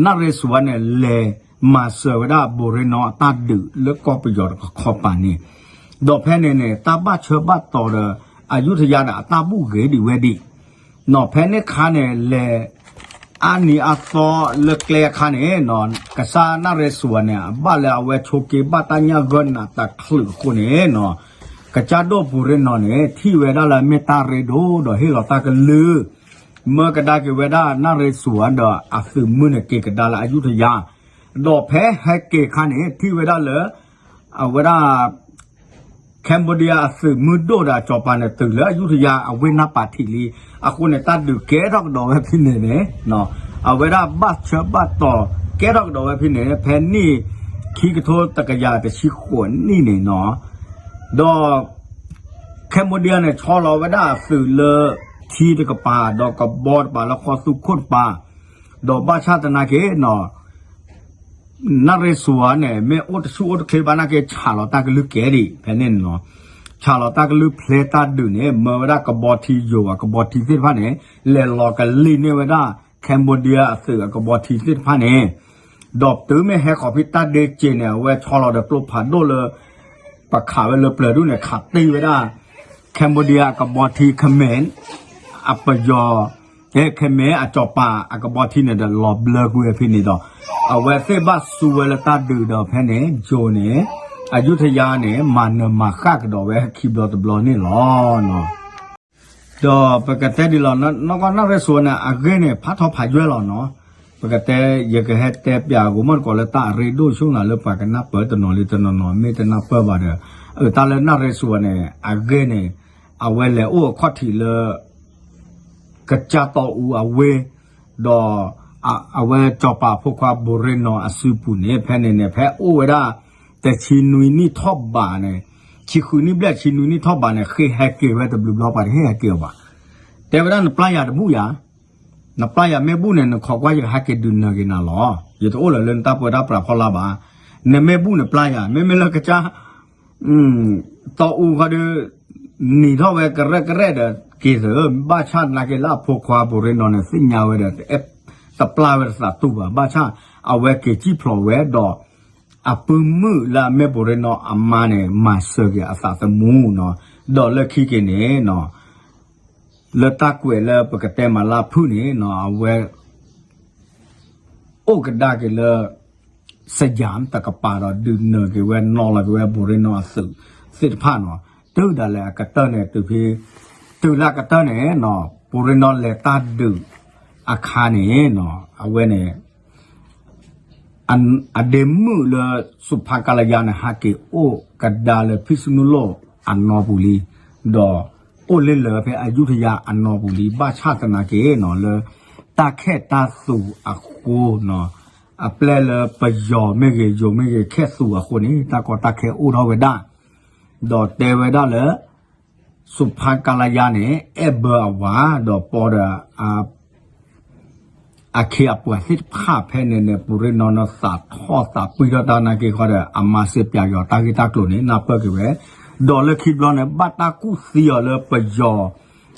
နၣ်ရ့စူၤန့ၣ် လဲၤမၤစၢၤဝဲဒၣ် ဘိးရ့နီၤအတၢ်ဒုးလၢကီၢ်ပယီၤတခီပၤန့ၣ် ဒီးဖဲန့ၣ်န့ၣ် တၢ်ဘၣ်ဆၢဘၣ်တီၤဒီး အယူထယၤဒီးအတၢ်ဘူၣ်ဂ့ၤဒံးဝဲဒံး နီၤ ဖဲန့ၣ်ခါန့ၣ် လဲၤအါနံၤအါသီလၢကျဲအခါန့ၣ်နီၤ ကစၢ်နၣ်ရ့စူၤန့ၣ် အဘၣ်လၢအဝဲဆိးက့ဘၣ်တၢ်ညၣ်ဂၢၢ်နးတချုးအဃိန့ၣ်နီၤ ကစၢ်ဒိၣ်ဘိးရ့နီၤန့ၣ် ထံၣ်ဝဲဒၣ်လၢအမ့ၢ်တၢ်ရ့ဒိၣ်ဒီးဟ့ၣ်လီၤတၢ်ကလုၢ် မၢကဒါက့ၤဝဲဒၣ်နၣ်ရ့စူၤဒီးအသုးမုၢ်န့ၣ် က့ၤကဒါလၢအယူထယၤ ဒီးဖဲဟဲက့ၤအခါန့ၣ် ထံၣ်ဝဲဒၣ်လၢ အဝဲဒၣ် Cambodia အသုးမုၢ်ဒိၣ်ဒီးအစီၤပၤန့ၣ် တုၤလၢအယူထယၤအဝ့ၢ်နၢ်ပၤထံးလံ. အဃိန့ၣ် တၢ်ဒုးကဲထီၣ်ကဒီးဝဲဖဲန့ၣ်န့ၣ် အဝဲဒၣ်ဘၣ်ဆၢဘၣ်တီၤကဲထီၣ်ကဒီးဝဲဖဲန့ၣ် ဖဲနံၣ်ခံကထိတကယၤတဆံဃိးနံၣ်န့ၣ်နီၤ ဒီး Cambodia န့ၣ် ဆီလီၤဝဲဒၣ်အသုးလၢ ထံတကပၤ ဒီးကဘီတပၤ လၢဃီသူခိၣ်တပၤ ဒီးဘၣ်ဆၣ်သနာ်က့နီၤ နၣ်ရ့စူၤန့ၣ် မ့ၢ်အိၣ်တဆူၣ်အိၣ်တချ့ဘၣ်နာ်က့ ဆးလီၤတၢ်ကလုၢ်ကဲဒံး ဖဲန့ၣ်နီၤ ဆးလီၤတၢ်ကလုၢ်ဖျဲတၢ်ဒုးန့ၣ် မၢဝဲဒၣ်ကဘီထံယိၤအကဘီထံသ့ၣ်တဖၣ်န့ၣ် လဲၤလီၤကလံၣ်န့ၢ်ဝဲဒၣ် Cambodia အသုးအကဘီထံသ့ၣ်တဖၣ်န့ၣ် ဒီးတုၤမ့ၢ်ဟဲခီဖံးတၢ်ဒ့စ့ၤန့ၣ် အဝဲဆီလီၤဒီးကျိဖးဒိၣ်လၢ ပခးဝဲလၢပျၢၤဒူၣ်န့ၣ် ခးတ့ၢ်ဝဲဒၣ် Cambodia အကဘီထံ ခမဲ အပယီၤ ခမဲအစီၤပၤအကဘီထံန့ၣ်ဒီး လီၤဘျၢကွံာ်ဝဲဖဲန့ၣ်ဒီး အဝဲသ့ၣ်ဘၣ်စူးဝဲလၢတၢ်ဒုးဒီးဖဲန့ၣ် ယိၤန့ၣ် အယူထယၤန့ၣ် မၤနၢၤမၤဃၣ်ကဒီးဝဲခံဘျီတဘျီန့ၣ်လီၤ. ဒီးပကတဲဒ်လီၤ နီၢ်ကီၢ်နၣ်ရ့စူၤန့ၣ် အဂ့ၢ်န့ၣ် ဖးထီဖးယွဲၢ်လီၤနီၤ. ပကတဲ ယကဟဲတဲပၠးဂီၤမီၣ်တကိးလၢတၢ်အရ့ဒိၣ်ဆူၣ်နၤလၢပှၤကနၢ်ပၢၢ်တနီၤလံတနီၤနီၤ မ့ၢ်တနၢ်ပၢၢ်ဘၣ်ဒီး အတၢ်လၢနၣ်ရ့စူၤန့ၣ် အဂ့ၢ်န့ၣ် အဝဲလဲၤအိၣ်အခီၣ်ထံးလၢ ကစၢ်တီအူအဝ့ၢ် ဒီး အဝဲစီၤပၤဖိခွါဘိးရ့နီၤအစုပူၤန့ၣ် ဖဲန့ၣ်န့ၣ် ဖဲအိၣ်ဝဲဒၣ် တဆံနွံနံၣ်ထီၣ်ဘးန့ၣ် ဆံဃုနံၣ်ဘျဲၣ် ဆံနွံနံၣ်ထီၣ်ဘးန့ၣ် ဃ့ဟဲက့ၤဝဲတဘျုးဘျီ ပှၤတဟ့ၣ်ဟဲက့ၤအီၤဘၣ်. တဲဝဲဒၣ်နပျၢ်ယၤတဘူၣ်ယၤ နပျၢ်ယၤမ့ၢ်ဘူၣ်န့ၣ် နခိးကွၢ်ယကဟဲက့ၤဒုးနၢၤက့ၤနၤလီၤ. ယတအိၣ်လၢၤလၢနတၢ်ပၢတၢ်ပြးဖီလာ်ဘၣ်. နမ့ၢ်ဘူၣ်နပျၢ်ယၤ မ့မ့ၢ်လၢကစၢ် တီအူဃီဒီး နံၤထီၣ်ဝဲကရဲၣ်ကရဲၣ်ဒီးက့ၤသၢ, ဘၣ်ဆၣ်သနာ်က့လၢအဖိခွါပူၤရ့နီၤန့ၣ် သ့ၣ်ညါဝဲဒီး တပျၢ်ဝဲတသးတူၢ်ဘၣ်. ဘၣ်ဆၣ် အဝဲက့ၤစံၣ်ဖျိးဝဲဒီး အပုၢ်မုၣ်လၢအမ့ၢ်ပူၤရ့နီၤအမါန့ၣ် မၤစၢၤက့ၤအသးသမူနီၤ. ဒီးလၢခံက့ၤန့ၣ်နီၤ လၢတၢ်ကွဲးလၢပကတဲမးလၢအဖုၣ်န့ၣ်နီၤ အဝဲ အိၣ်ကဒါက့ၤလၢ စယၣ်တကပၤဒီး ဒုးနၢၤက့ၤဝဲ နီၤလီၤက့ၤဝဲ ပူၤရ့နီၤအသုးသ့ၣ်တဖၣ်နီၤ. တုၤဒၣ်လဲာ်အကတၢၢ်န့ၣ် တုၤဖဲ တုၤလၢအကတၢၢ်န့ၣ်နီၤ ပူၤရ့နီၤလဲၤတၢ်ဒုးအခါန့ၣ်နီၤ အဝဲန့ၣ် အဒ့မုၣ်လၢ စူးဖါကလါယါန့ၣ် ဟးက့ၤအိၣ်ကဒါလၢဖံၣ်စနူလိၣ်အနီၢ်ပူၤလံ, ဒီးအိၣ်လၢလၢာ်ဖဲအယူထယါအနီၢ်ပူၤလံ. ဘၣ်ဆၣ်သနာ်က့နီၤ လၢတၢ်ခဲၣ်တၢ်သူးအဃိနီၤ အပျဲၢ်လၢပယီၤမ့ၢ်ဂ့ၤ ယိၤမ့ၢ်ဂ့ၤ ခဲၣ်သူးအဃိန့ၣ် တၢ်ကီတၢ်ခဲအိၣ်ထီၣ်ဝဲဒၣ် ဒီးတဲဝဲဒၣ်လၢ စူးဖါကလါယါန့ၣ် အဲၣ်ဘၢအဝၤ ဒီးပိာ်ဒီး အခ့အပှၤသ့ၣ်တဖၣ်ဖဲန့ၣ်န့ၣ် ပူၤရ့နီၤန့ၣ်သးထီၣ်သးပှံၢ်ထီၣ်တၢ်နာ်က့ဃီဒီး အမၤစ့ပၠးယီၤတၢ်ဂ့ၢ်တၢ်ကျိၤန့ၣ် နၢ်ပၢၢ်က့ၤဝဲ, ဒီးလၢခံဘျီန့ၣ် ဘၣ်တၢ်ကူၣ်သံအီၤလၢပယီၤ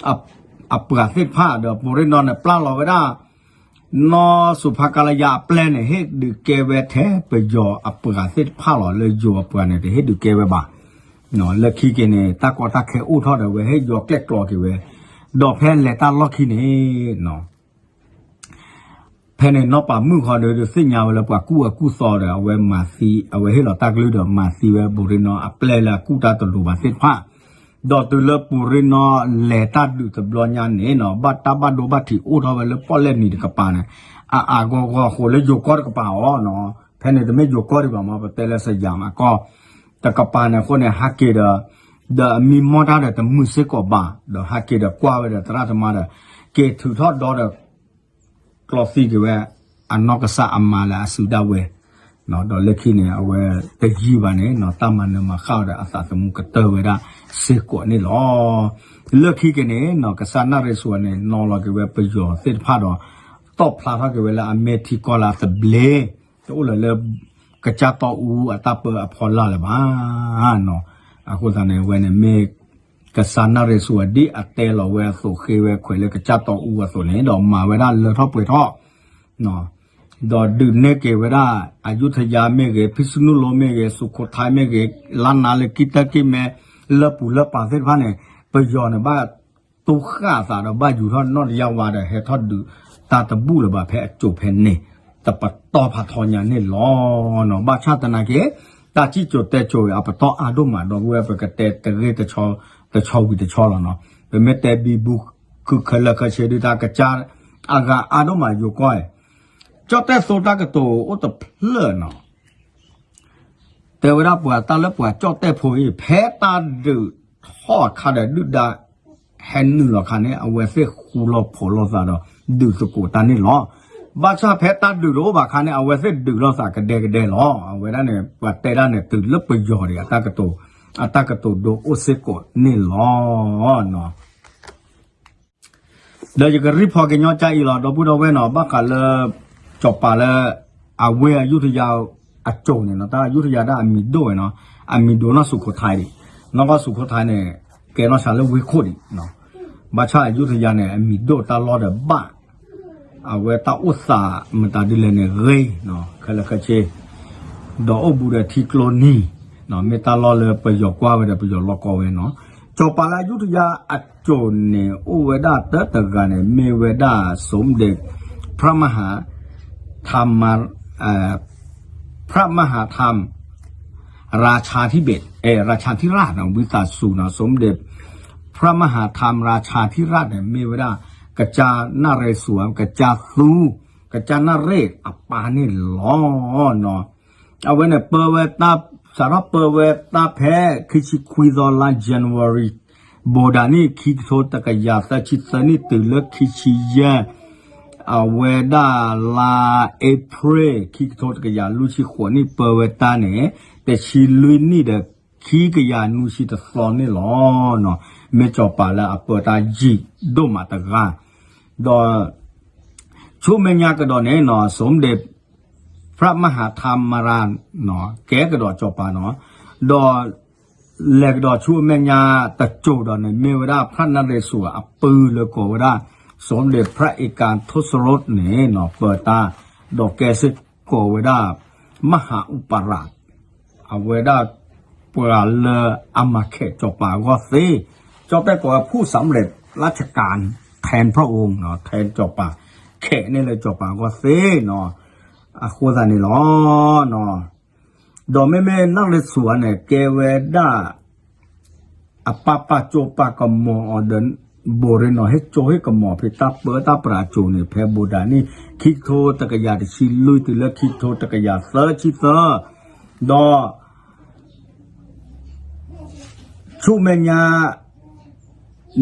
အပှၤသ့ၣ်တဖၣ်ဒီး ပူၤရ့နီၤန့ၣ် ပျၢ်လီၤဝဲဒၣ် နီၢ်စူးဖါကလါယါအပျဲၢ်န့ၣ် ဟ့ၣ်ဒုးကဲဝဲထဲပယီၤအပှၤသ့ၣ်တဖၣ်လီၤ. လၢယိၤအပှၤန့ၣ် တဟ့ၣ်ဒုးကဲဝဲဘၣ်. လၢခံက့ၤန့ၣ် တၢ်ကီတၢ်ခဲအိၣ်ထီၣ်ဒီး အဝဲဟ့ၣ်ယီၤကျဲၣ်ကျီက့ၤဝဲ, ဒီးဖဲလဲၤတၢ်လီၢ်ခံန့ၣ် ဖဲန့ၣ်နီၢ်ပၤမုၣ်ဃီဒီး သ့ၣ်ညါဝဲလၢပှၤကူၣ်အၢကူၣ်သီဒီး အဝဲမၤသံ အဝဲဟ့ၣ်လီၤတၢ်ကလုၢ်ဒီးမၤသံဝဲပူၤရ့နီၤအပျဲၢ်လၢအကူၣ်တၢ်တလိၤဘၣ်သ့ၣ်တဖၣ်, ဒီးတုၤလၢပူၤရ့နီၤလဲၤတၢ်ဒုးတဘျီညါန့ၣ်နီၤ ဘၣ်တၢ်ဘၣ်ဒိဘၣ်ထံးအိၣ်ထီၣ်ဝဲလၢပီၣ်လဲၣ်နံၤတကပၤန့ၣ် အအါဂီၢ်ဂီၢ်အဃိလၢယိၤကီၢ်တကပၤအီၤနီၤ, ဖဲန့ၣ်တမ့ၢ်ယိၤကီၢ်ဒံးဘၣ်မ့ၢ် ပတဲလၢစယၣ်မးကီၢ် တကပၤန့ၣ်အဃိန့ၣ် ဟးက့ၤဒီး ဒီးအမံမီၢ်တၢ်ဒီးတမုာ်စ့ၢ်ကီးဘၣ်, ဒီးဟးက့ၤဒီးကွၢ်ဝဲဒီးသရၣ်သမါဒီး က့ၤထုးထီၣ်ဒီဒီး ကျီသံက့ၤဝဲ အနီၢ်ကစၢ်အမါလၢအစုဒၣ်ဝဲ, ဒီးလၢခံန့ၣ် အဝဲတယံာ်ဘၣ်န့ၣ်နီၤ တၢ်မၤနၢၤမၤဃၣ်ဒီးအသးသမူကတၢၢ်ဝဲဒၣ်စ့ၢ်ကီးန့ၣ်လီၤ. လၢခံက့ၤန့ၣ်နီၤ ကစၢ်နၣ်ရ့စူၤန့ၣ် နီၤလီၤက့ၤဝဲပယီၤသ့ၣ်တဖၣ်ဒီး တီၣ်ဖျါထီၣ်က့ၤဝဲလၢအမဲာ်ထံကီၢ်လၢအသဘျ့, တအိၣ်လၢၤလၢ ကစၢ်တီအူအတၢ်ပၢအဖီလာ်လၢၤဘၣ်နီၤ. အဃိသတးန့ၣ် အဝဲန့ၣ်မ့ၢ် ကစၢ်နၣ်ရ့စူၤဒ်အတဲလီၤဝဲအသိး ဃ့ဝဲခွဲးလၢကစၢ်တီအူအသိးန့ၣ် ဒီးမၤဝဲဒၣ်လၢထီၣ်ပှဲၤထီၣ် ဒီးဒုးနဲၣ်က့ၤဝဲဒၣ် အယူထယါမ့ၢ်ဂ့ၤ ဖံးစနူလိၤမ့ၢ်ဂ့ၤ စူးခိၣ်ထါမ့ၢ်ဂ့ၤ လါနၤလၢကံၢ်တၢ်ကံၢ်မဲ လၢပူၤလၢပၤသ့ၣ်တဖၣ်န့ၣ် ပယီၤန့ၣ်ဘၣ်တူၢ်ဃၣ်အသးဒီးဘၣ်ယူၤထီၣ်နီၣ်တယၢ်ဝါဒီး ဟဲထီၣ်ဒုးတၢ်တဘူၣ်လၢၤဘၣ်ဖဲအစိၤဖဲန့ၣ် တပတီၢ်ဖးထီညါန့ၣ်လီၤ. ဘၣ်ဆၣ်သနာ်က့ တၢ်စံၣ်စိၤတဲစိၤအပတီၢ်အါဒိၣ်မးဒီး ဝဲပကတဲတဂ့ၢ်တဆီဝံၤတဆီလီၤနီၤ. ပမ့ၢ်တဲဘံဘူခုခဲလၢာ်ခဲဆ့ဒုး တၢ်ကစၢ်အဂၤအါဒိၣ်မးယိၤကီၢ် ကၠီၣ်တဲၣ်သိတၢ်ကတိၤအိၣ်တဖျၢၣ်နီၤ တဲဝဲဒၣ်ပှၤတၢ်လၢပှၤကၠီၣ်တဲၣ်ဖိအံၤ ဖဲတၢ်ဒုးထီၣ်အခါဒီးဒုၣ်ဒါ ဟဲနုာ်လီၤခါန့ၣ် အဝဲသ့ၣ်ဃူလီၤဖိးလိာ်သးဒီး ဒုးသကိးတၢ်န့ၣ်လီၤ. ဘၣ်ဆၣ်ဖဲတၢ်ဒုးတအိၣ်ဘၣ်ခါန့ၣ် အဝဲသ့ၣ်ဒုးလိာ်သးကဒဲကဒဲလီၤ. အဝဲဒၣ်န့ၣ် ပှၤတဲဒၣ်န့ၣ် တုၤလၢပယီၤဒံး အတၢ်ကတိၤ အတၢ်ကတိၤဒိအိၣ်စ့ၢ်ကီးန့ၣ်လီၤ. ဒီးယကရံၣ်ဖီကညီကၢ်အံၤလီၤ ဒီပုၢ်ဒီဝဲၢ်နီၤ ဘၣ်ဃးလၢ စီၤပၤလၢ အဝ့ၢ်အယူထယါအစိၤန့ၣ်နီၤ တၢ်ယူထယါဒၣ်အမံၤဒိၣ်ဝဲနီၤ အမံၤဒိၣ်နီၢ်စူးခိၣ်ထါဒံး နီၢ်ကီၢ်စူးခိၣ်ထါန့ၣ် ကဲနီၢ်ဆါလၢဝ့ၢ်ခိၣ်ဒံး ဘၣ်ဆၣ်အယူထယါန့ၣ် အမံၤဒိၣ်တၢ်လီၢ်ဒီးဘၣ် အဝဲတၢ်အိၣ်သးမတၤဒ်လဲၣ်န့ၣ်ဂ့ၤ ခဲလၢာ်ခဲဆ့ ဒီးအိၣ်ဘူးဒီးထံကျိနံၤ မ့ၢ်တၢ်လီၢ်လၢပယီၤကွၢ်ဝဲဒီးပယီၤလီၢ်ကီဝဲနီၤ စီၤပၤလၢယူထယါအစိၤန့ၣ် အိၣ်ဝဲဒၣ်တၢတဂၤန့ၣ် မ့ၢ်ဝဲဒၣ် สมเด็จ พระมหาธรรม พระมหาธรรม ราชาธิเบศร์ เอ่อ ราชาธิราชนะ ဝံသးစူၤနီၤ สมเด็จ พระมหาธรรมราชาธิราชန့ၣ် မ့ၢ်ဝဲဒၣ် ကစၢ်နၣ်ရ့စူၤ ကစၢ်သူ ကစၢ်နၣ်ရ့ၣ်အပၢ်န့ၣ်လီၤ. အဝဲန့ၣ်ပၢဝဲတၢ် စးထီၣ်ပၢဝဲတၢ်ဖဲ ခံဆံခွံသီလါ January ဘိးဒၣ်နံၣ် ခံကထိတကယၤသၢဆံသၢနံၣ် တုၤလၢခံဆံယဲၢ် အဝဲဒၣ်လါ April ခံကထိတကယၤလွံၢ်ဆံဃိးနံၣ် ပၢဝဲတၢ်န့ၣ် တဆံလွံၢ်နံၣ်ဒီး ခံကယၤနွံဆံတသီန့ၣ်လီၤ. မ့ၢ်စီၤပၤလၢအပၢတၢ်ယံာ်ဒိၣ်မးတဂၤ ဒီး ဆူမဲာ်ညါကဒီးန့ၣ်နီၤ สมเด็จพระมหาธรรมราช ကဲကဒီးစီၤပၤနီၤ, ဒီး လဲၤကဒီးဆူအမဲာ်ညါတစိၤဒီးန့ၣ် မ့ၢ်ဝဲဒၣ် พระนเรศวร အပုၢ်လၢကိးဝဲဒၣ် สมเด็จพระเอกาทศรถ န့ၣ်နီၤ ပၢၤတၢ် ဒီးကဲစ့ၢ်ကီးဝဲဒၣ် มหาอุปราช အဝဲဒၣ် ပှၤလၢအမၤခဲးစီၤပၤအဂီၢ်သ့, ကၠီတဲၣ်ကိးဝဲ ผู้สำเร็จราชการแทนพระองค์ แทนစီၤပၤ ခဲးန့ၢ်လၢစီၤပၤအဂီၢ်သ့နီၤ, အဃိသတးန့ၣ်လီၤ. ဒီးမ့မ့ၢ်နရ့ၣ်စူၤန့ၣ် ကဲဝဲဒၣ် အပၢ်ပၢ်ကၠိပၢ်ကမီၤအီၤဒီး ဘိၣ်ရ့ၣ်နီၤ ဟဲကၠိဟ့ၣ်ကမီၤဖဲတၢ်ပၢတၢ်ပြးအစိၤန့ၣ် ဖဲဘိးဒၣ်နံၣ် ခံကထိတကယၤတဆံလွံၢ်တုၤလၢခံကထိတကယၤသၢဆံသၢ, ဒီး ဆူမဲာ်ညါ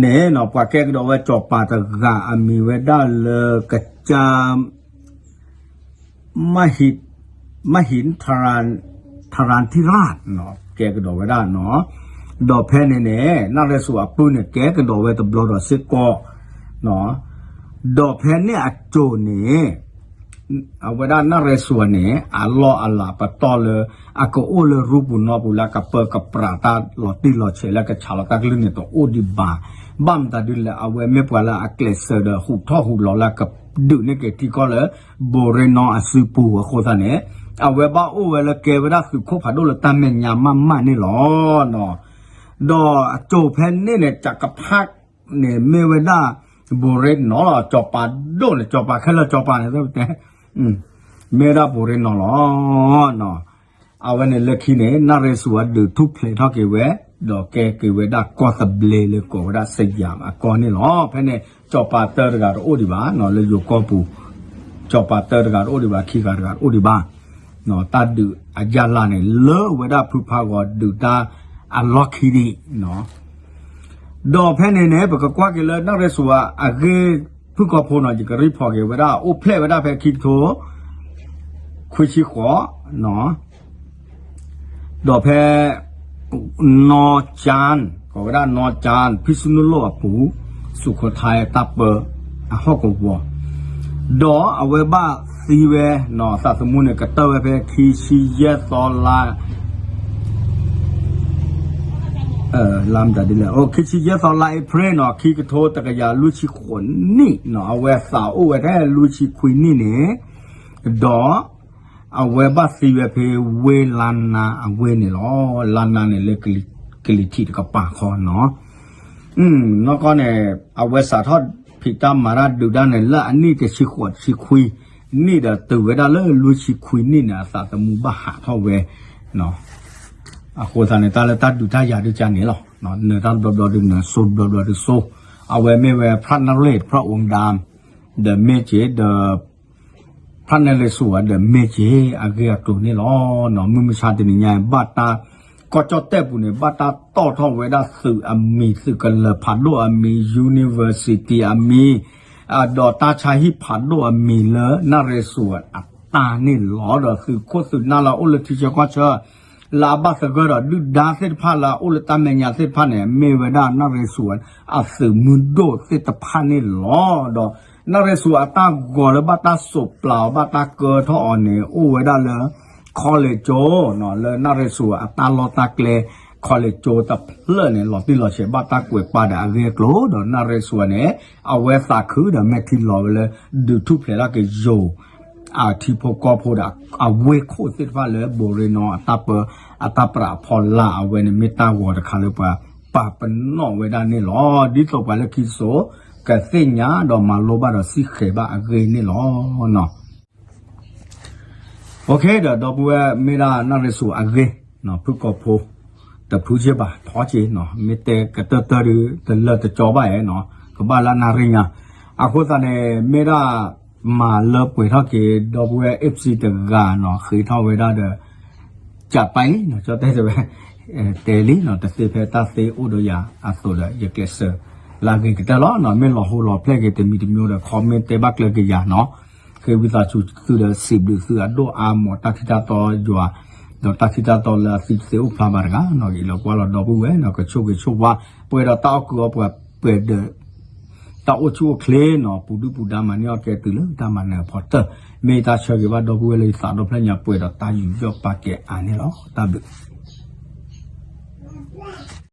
န့ၣ်နီၤ ပှၤကဲကဒီးဝဲစီၤပၤတဂၤအမံၤဝဲဒၣ်လၢ ကစၢ် မဟိ မဟိထရၣ် ထရၣ်ထံရၣ်နီၤ ကဲကဒီးဝဲဒၣ်နီၤ, ဒီးဖဲန့ၣ်န့ၣ် နရ့ၣ်စူၤအပုၢ်န့ၣ် ကဲကဒီးဝဲတဘျီဒီးစ့ၢ်ကီး ဒီးဖဲန့ၣ်အစိၤန့ၣ် အဝဲဒၣ်နရ့ၣ်စူၤန့ၣ် အလီၢ်အလၤပတီၢ်လၢ အကအိၣ်လၢရူပူၤနီပူၤလၢအကပၢကပြးတၢ်လီၤတံၢ်လီၤဆဲးလၢကဆးလီၤတၢ်ကလုၢ်န့ၣ် တအိၣ်ဒံးဘၣ်. ဘၣ်မတၤဒ်လဲၣ် အဝဲမ့ၢ်ပှၤလၢအကျဲးစၢးဒီး ဟူးထီၣ်ဟူးလီၤလၢအကဒုးန့ၢ်က့ၤထံကီၢ်လၢ ဘိၣ်ရ့ၣ်နီၤအစုပူၤအဃိသတးန့ၣ် အဝဲဘၣ်အိၣ်ဝဲလၢကဲဝဲဒၣ်သုးခိၣ်ဖးဒိၣ်လၢတၢ်မဲာ်ညါမးမးန့ၣ်လီၤ. ဒီးအစိၤဖဲန့ၣ်န့ၣ် စးကဖးန့ၣ် မ့ၢ်ဝဲဒၣ် ဘိၣ်ရ့ၣ်နီၤလီၤ. စီၤပၤဒိၣ်န့ၣ် စီၤပၤခဲလၢာ်စီၤပၤန့ၣ် တဲ မ့ၢ်ဝဲဒၣ်ဘိၣ်ရ့ၣ်နီၤလီၤ. အဝဲန့ၣ်လၢခံန့ၣ် နရ့ၣ်စူၤအဒုးထူၣ်ဖျဲးထီၣ်က့ၤဝဲ ဒီးကဲက့ၤဝဲဒၣ်ကီၢ်သဘျ့လၢကိးဝဲဒၣ်စယၤအကီၢ်န့ၣ်လီၤ. ဖဲန့ၣ် စီၤပၤတၢတဂၤတအိၣ်ဒံးဘၣ်နီၤ လၢယိၤကီၢ်ပူၤ စီၤပၤတၢတဂၤတအိၣ်ဒံးဘၣ် ခံဂၤတဂၤတအိၣ်ဒံးဘၣ်. တၢ်ဒုးအယၢ်လၢ်န့ၣ် လၢဝဲဒၣ်ဖုဖးဂီၤဒုးတၢ်အလီၢ်ခံဒံး ဒီးဖဲန့ၣ်န့ၣ် ပကကွၢ်က့ၤလၢနရ့ၣ်စူၤအဂ့ၢ်ဖုၣ်ကိာ်ဖိနီၤ ယက report က့ၤဝဲဒၣ် အိၣ်ဖျဲၣ်ဝဲဒၣ်ဖဲခံကထိ ခွံဆံဃိး ဒီးဖဲ နီၢ်ကၠၢၣ် ကိးဝဲဒၣ်နီၢ်ကၠၢၣ် ဖံၣ်စနူလိၣ်အပူၤ စူးခိၣ်ထါတၢ်ပၢအဟီၣ်ကဝီၤ ဒီးအဝဲဘၣ်သံဝဲ သးသမူန့ၣ် ကတၢၢ်ဝဲဖဲခံဆံယဲၢ်သီလါ လါမတၤဒ်လဲၣ် ခံဆံယဲၢ်သီလါအ့ဖြ့ၣ်နီၤ ခံကထိတကယၤလွံၢ်ဆံဃိးနံၣ်နီၤ အဝဲသးအိၣ်ဝဲထဲလွံၢ်ဆံခွံနံၣ်န့ၣ် ဒီး အဝဲဘၣ်သံဝဲဖဲဝ့ၢ်လါနါအဝ့ၢ်န့ၣ်လီၤ. လါနါန့ၣ်လၢကလံၤထံးတကပၤဃီနီၤ နီၢ်ကီၢ်န့ၣ် အဝဲစးထီၣ်ဖံးတၢ်မၤတၢ်ဒုးတၢ်န့ၣ် လၢအနံၣ်တဆံဃိးတဆံခွံနံၣ်ဒီး တုၤဝဲဒၣ်လၢလွံၢ်ဆံခွံနံၣ်န့ၣ် အသးသမူဘၣ်ဟးထီၣ်ဝဲ အဃိသတးန့ၣ် တၢ်လၢတၢ်ဒုးတၢ်ယၤဒုးကန့ၣ်လီၤ. နၢၤတၢ်တဘျီဘျီဒုးနၢၤ စိၤတဘျီဘျီဒုးစိၤ အဝဲမ့ၢ်ဝဲ ဖရၣ်နရ့ၣ် ဖရၣ်အိၣ်ဒၣ် ဒီးမ့ၢ်က့ၤ ဒီး ဖရၣ်နဲလ့စိၤဒီးမ့ၢ်က့ၤ အဂ့ၢ်အကျိၤန့ၣ်လီၤ. မုၢ်မဆါတနံၤညါ ဘၣ်တၢ် ကီၢ်ကၠီၣ်တဲၣ်ပူၤန့ၣ် ဘၣ်တၢ်တီၣ်ထီၣ်ဝဲဒၣ်သုးအမံၤ သုးကလၢၤဖးဒိၣ်အမံၤ university အမံၤ ဒီးတၢ်ဆါဟံၣ်ဖးဒိၣ်အမံၤလၢနၣ်ရ့စိၤအတၢ်န့ၣ်လီၤ. ဒီးသုးခိၣ်သုးနၢ်လၢအအိၣ်လၢထံဆၢကီၢ်ဆၢ လၢအဘၣ်သဂၢၢ်ဒီးဒုၣ်ဒါသ့ၣ်တဖၣ်လၢအအိၣ်လၢတၢ်မဲာ်ညါသ့ၣ်တဖၣ်န့ၣ် မ့ၢ်ဝဲဒၣ်နၣ်ရ့စိၤအသုးမုၢ်ဒိၣ်သ့ၣ်တဖၣ်န့ၣ်လီၤ. ဒီးနၣ်ရ့စိၤအတၢ်ဂီၤလၢဘၣ်တၢ်စိးပျးအီၤ ဘၣ်တၢ်ကၢထီၣ်အီၤန့ၣ် အိၣ်ဝဲဒၣ်လၢ college လၢနၣ်ရ့စိၤအတၢ်လီၢ်တၢ်ကျဲ college တဖျၢၣ်န့ၣ် လီၤတံၢ်လီၤဆဲးဘၣ်တၢ်ကွဲးပာ်ဒီးအဂ့ၢ်အကျိၤ ဒီးနၣ်ရ့စိၤန့ၣ် အဝဲသးခုဒီးမဲာ်ထံလီၤဝဲလၢ ဒုးထူၣ်ဖျဲးထီၣ်က့ၤယိၤ အထံဖိကီၢ်ဖိဒီးအဝ့ၢ်ခိၣ်သ့ၣ်တဖၣ်လၢဘိၣ်ရ့ၣ်နီၤအတၢ်ပၢ အတၢ်ပြးအဖီလာ် အဝဲန့ၣ်မ့ၢ်တၢ်ဂီၤတခါလၢပှၤပာ်ပနီၣ်ဝဲဒၣ်န့ၣ်လီၤ. ဒ်သိးပှၤလၢခံစိၤ ကသ့ၣ်ညါဒီးမၤလိဘၣ်ဒီးစံၣ်ဃဲၤဘၣ်အဂ့ၢ်န့ၣ်လီၤ. ဒီပုၢ်ဝဲၢ်မ့ၢ်ဒၣ်နၣ်ရ့စိၤအဂ့ၢ် ဖုၣ်ကိာ်ဖိ တဖုဆ့ဘၣ်ထီက့ၤနီၤ မ့ၢ်တဲကတၢၢ်တၢၢ်ဒုး တလၢာ်တကၠီဘၣ်အဲၣ်နီၤ ကဘၣ်လၢနၣ်ရ့ၣ်ညါ အဃိသတးန့ၣ် မ့ၢ်ဒၣ်မၤလၢပှဲၤထီၣ်က့ၤ ဒီပုၢ်ဝဲၢ် FC တဂၤနီၤ ဃ့ထီၣ်ဝဲဒၣ်ဒီး ကးပာ်လံနီၤ ကၠီတဲတဝဲ တဲလံနီၤ တသ့ဖဲတၢ်သ့အိၣ်ဒီးယၤအသိးဒီး ယကျဲးစၢးလၢအဂ့ၤကတၢၢ်လီၤနီၤ မ့ၢ်လီၤဟိလီၤဖျဲၣ်က့ၤတမံၤတမံၤဒီး comment တဲဘၣ်ကျၢၤက့ၤယၤနီၤ ဃ့ဝံသးစူၤသုဒီး စံးဘျုးသုအဒိၣ်အါမး တၢ်ထံၣ်တၢ်တီယွၤ ဒီးတၢ်ထံၣ်တၢ်တီလၢအသံတသ့အိၣ်ဖျါဘၣ်တဂၤနီၤ ဂ့ၤလီၤကွၢ်လီၤဒီပုၢ်ဝဲၢ်နီၤ ကဆိၣ်ဂ့ၤဆိၣ်ဝါ ပှဲၤဒီးတၢ်အီၣ်ကုးအီပှဲၤဒီး တၢ်အိၣ်ဆူၣ်အိၣ်ချ့နီၤ ပူၤဒုၣ်ပူၤဒါမၤန့ၢ်အီၣ်ကဲတုၤလၢတၢ်မၤနၢၤအဖီတၢၢ်, မ့ၢ်တၢ်ဆၢဂ့ၤဘၣ်ဒီပုၢ်ဝဲၢ်လၢယသးဒီဖျၢၣ်ညါပှဲၤဒီးတၢ်ယူးယီၣ်ပာ်ကဲအါန့ၣ်လီၤ. တၢ်ဘျုး